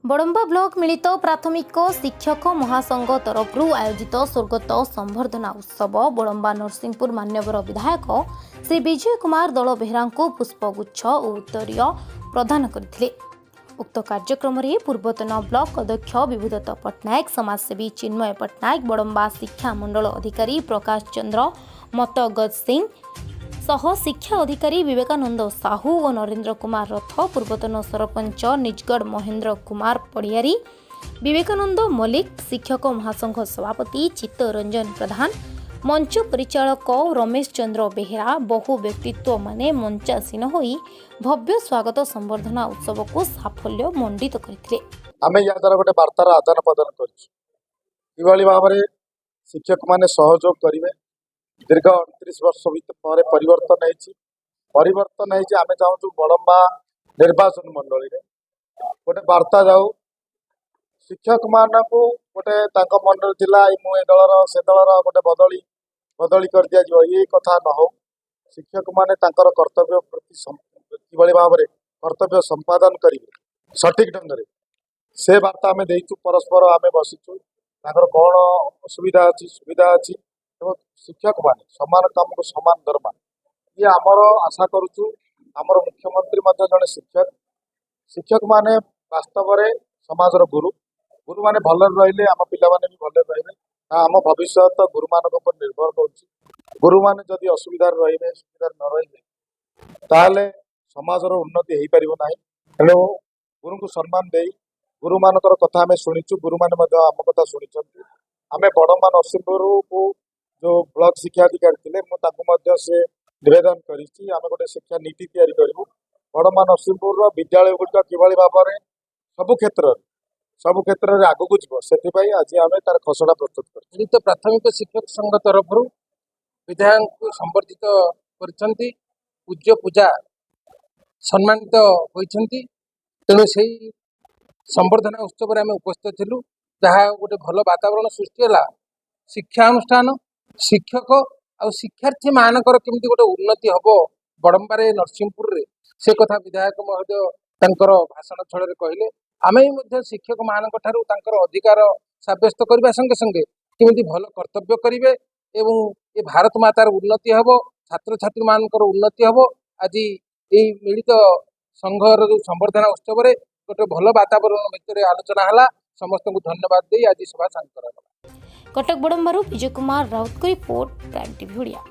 Badamba block ମିଳିତ ପ୍ରାଥମିକ ଶିକ୍ଷକ ମହାସଂଘ ତରଫରୁ ଆୟୋଜିତ ସ୍ୱର୍ଗତ ସମ୍ବର୍ଦ୍ଧନା ଉତ୍ସବ ବଡ଼ମ୍ବା ନରସିଂହପୁର ମାନ୍ୟବର ବିଧାୟକ ଶ୍ରୀ ବିଜୟ କୁମାର ଦଳ ବେହେରାଙ୍କୁ ପୁଷ୍ପଗୁଚ୍ଛ ଓ ଉତ୍ତରୀୟ ପ୍ରଦାନ କରିଥିଲେ। ଉକ୍ତ କାର୍ଯ୍ୟକ୍ରମରେ ପୂର୍ବତନ ବ୍ଲକ ଅଧ୍ୟକ୍ଷ ବିଭୁଦତ୍ତ ପଟ୍ଟନାୟକ, ସମାଜସେବୀ ଚିନ୍ମୟ ପଟ୍ଟନାୟକ, ବଡ଼ମ୍ବା ଶିକ୍ଷା ମଣ୍ଡଳ ଅଧିକାରୀ ପ୍ରକାଶ ଚନ୍ଦ୍ର ମତଗଜ ସିଂ ସହ ଶିକ୍ଷା ଅଧିକାରୀ ବିବେକାନନ୍ଦ ସାହୁ ଓ ନରେନ୍ଦ୍ର କୁମାର ରଥ, ପୂର୍ବତନ ସରପଞ୍ଚ ନିଜଗଡ଼ ମହେନ୍ଦ୍ର କୁମାର ପଡ଼ିଆରୀ, ବିବେକାନନ୍ଦ ମଲ୍ଲିକ, ଶିକ୍ଷକ ମହାସଂଘ ସଭାପତି ଚିତ୍ତରଞ୍ଜନ ପ୍ରଧାନ, ମଞ୍ଚ ପରିଚାଳକ ରମେଶ ଚନ୍ଦ୍ର ବେହେରା, ବହୁ ବ୍ୟକ୍ତିତ୍ୱମାନେ ମଞ୍ଚାସୀନ ହୋଇ ଭବ୍ୟ ସ୍ୱାଗତ ସମ୍ବର୍ଦ୍ଧନା ଉତ୍ସବକୁ ସାଫଲ୍ୟ ମଣ୍ଡିତ କରିଥିଲେ। ଆମେ ୟା ଦ୍ୱାରା ଗୋଟେ ବାର୍ତ୍ତାର ଆଦାନ ପ୍ରଦାନ କରିଛୁ, କିଭଳି ଭାବରେ ଶିକ୍ଷକମାନେ ସହଯୋଗ କରିବେ। ଦୀର୍ଘ 29 ବର୍ଷ ପରେ ପରିବର୍ତ୍ତନ ହେଇଛି, ପରିବର୍ତ୍ତନ ହେଇଛି। ଆମେ ଚାହୁଁଛୁ ବଡ଼ମ୍ବା ନିର୍ବାଚନ ମଣ୍ଡଳୀରେ ଗୋଟେ ବାର୍ତ୍ତା ଯାଉ, ଶିକ୍ଷକମାନଙ୍କୁ ଗୋଟେ ତାଙ୍କ ମନରେ ଥିଲା ଏଇ ମୁଁ ଏ ଦଳର, ସେ ଦଳର, ଗୋଟେ ବଦଳି ବଦଳି କରିଦିଆଯିବ। ଏ କଥା ନ ହଉ। ଶିକ୍ଷକମାନେ ତାଙ୍କର କର୍ତ୍ତବ୍ୟ ପ୍ରତି କିଭଳି ଭାବରେ କର୍ତ୍ତବ୍ୟ ସମ୍ପାଦନ କରିବେ ସଠିକ ଢଙ୍ଗରେ, ସେ ବାର୍ତ୍ତା ଆମେ ଦେଇଛୁ। ପରସ୍ପର ଆମେ ବସିଛୁ, ତାଙ୍କର କ'ଣ ଅସୁବିଧା ଅଛି, ସୁବିଧା ଅଛି ଏବଂ ଶିକ୍ଷକମାନେ ସମାନ କାମକୁ ସମାନ ଦରମା, ଇଏ ଆମର ଆଶା କରୁଛୁ। ଆମର ମୁଖ୍ୟମନ୍ତ୍ରୀ ମଧ୍ୟ ଜଣେ ଶିକ୍ଷକ। ଶିକ୍ଷକମାନେ ବାସ୍ତବରେ ସମାଜର ଗୁରୁ। ଗୁରୁମାନେ ଭଲରେ ରହିଲେ ଆମ ପିଲାମାନେ ବି ଭଲରେ ରହିବେ ନା। ଆମ ଭବିଷ୍ୟତ ଗୁରୁମାନଙ୍କ ଉପରେ ନିର୍ଭର କରୁଛି। ଗୁରୁମାନେ ଯଦି ଅସୁବିଧାରେ ରହିବେ, ସୁବିଧାରେ ନ ରହିବେ, ତାହେଲେ ସମାଜର ଉନ୍ନତି ହେଇପାରିବ ନାହିଁ। ତେଣୁ ଗୁରୁଙ୍କୁ ସମ୍ମାନ ଦେଇ ଗୁରୁମାନଙ୍କର କଥା ଆମେ ଶୁଣିଛୁ, ଗୁରୁମାନେ ମଧ୍ୟ ଆମ କଥା ଶୁଣିଛନ୍ତି। ଆମେ ବଡ଼ମ୍ବା ନରସିଂହପୁରକୁ ଯେଉଁ ବ୍ଲକ ଶିକ୍ଷା ଅଧିକାରୀ ଥିଲେ, ମୁଁ ତାଙ୍କୁ ମଧ୍ୟ ସେ ନିବେଦନ କରିଛି, ଆମେ ଗୋଟେ ଶିକ୍ଷା ନୀତି ତିଆରି କରିବୁ। ବଡ଼ମ୍ବା ନରସିଂହପୁରର ବିଦ୍ୟାଳୟ ଗୁଡ଼ିକ କିଭଳି ଭାବରେ ସବୁ କ୍ଷେତ୍ରରେ ଆଗକୁ ଯିବ, ସେଥିପାଇଁ ଆଜି ଆମେ ତାର ଖସଡ଼ା ପ୍ରସ୍ତୁତ କରିଛୁ। ମିଳିତ ପ୍ରାଥମିକ ଶିକ୍ଷକ ସଂଘ ତରଫରୁ ବିଧାୟକଙ୍କୁ ସମ୍ବର୍ଦ୍ଧିତ କରିଛନ୍ତି, ପୂଜ୍ୟ ପୂଜା ସମ୍ମାନିତ ହୋଇଛନ୍ତି। ତେଣୁ ସେଇ ସମ୍ବର୍ଦ୍ଧନା ଉତ୍ସବରେ ଆମେ ଉପସ୍ଥିତ ଥିଲୁ, ଯାହା ଗୋଟେ ଭଲ ବାତାବରଣ ସୃଷ୍ଟି ହେଲା। ଶିକ୍ଷା ଅନୁଷ୍ଠାନ, ଶିକ୍ଷକ ଆଉ ଶିକ୍ଷାର୍ଥୀ ମାନଙ୍କର କେମିତି ଗୋଟେ ଉନ୍ନତି ହବ ବଡ଼ମ୍ବାରେ, ନରସିଂହପୁରରେ, ସେ କଥା ବିଧାୟକ ମହୋଦୟ ତାଙ୍କର ଭାଷଣ ଛଳରେ କହିଲେ। ଆମେ ବି ମଧ୍ୟ ଶିକ୍ଷକ ମାନଙ୍କ ଠାରୁ ତାଙ୍କର ଅଧିକାର ସାବ୍ୟସ୍ତ କରିବା ସଙ୍ଗେ ସଙ୍ଗେ କେମିତି ଭଲ କର୍ତ୍ତବ୍ୟ କରିବେ ଏବଂ ଏ ଭାରତ ମାତାର ଉନ୍ନତି ହେବ, ଛାତ୍ରଛାତ୍ରୀ ମାନଙ୍କର ଉନ୍ନତି ହେବ। ଆଜି ଏଇ ମିଳିତ ସଂଘର ଯୋଉ ସମ୍ବର୍ଦ୍ଧନା ଉତ୍ସବରେ ଗୋଟେ ଭଲ ବାତାବରଣ ଭିତରେ ଆଲୋଚନା ହେଲା। ସମସ୍ତଙ୍କୁ ଧନ୍ୟବାଦ ଦେଇ ଆଜି ସଭା ସାଙ୍ଗ କରାଗଲା। କଟକ ବଡ଼ମ୍ବାରୁ ବିଜୟ କୁମାର ରାଉତଙ୍କ ରିପୋର୍ଟ, ପ୍ରାଇମ୍ ଟିଭି ଓଡ଼ିଆ।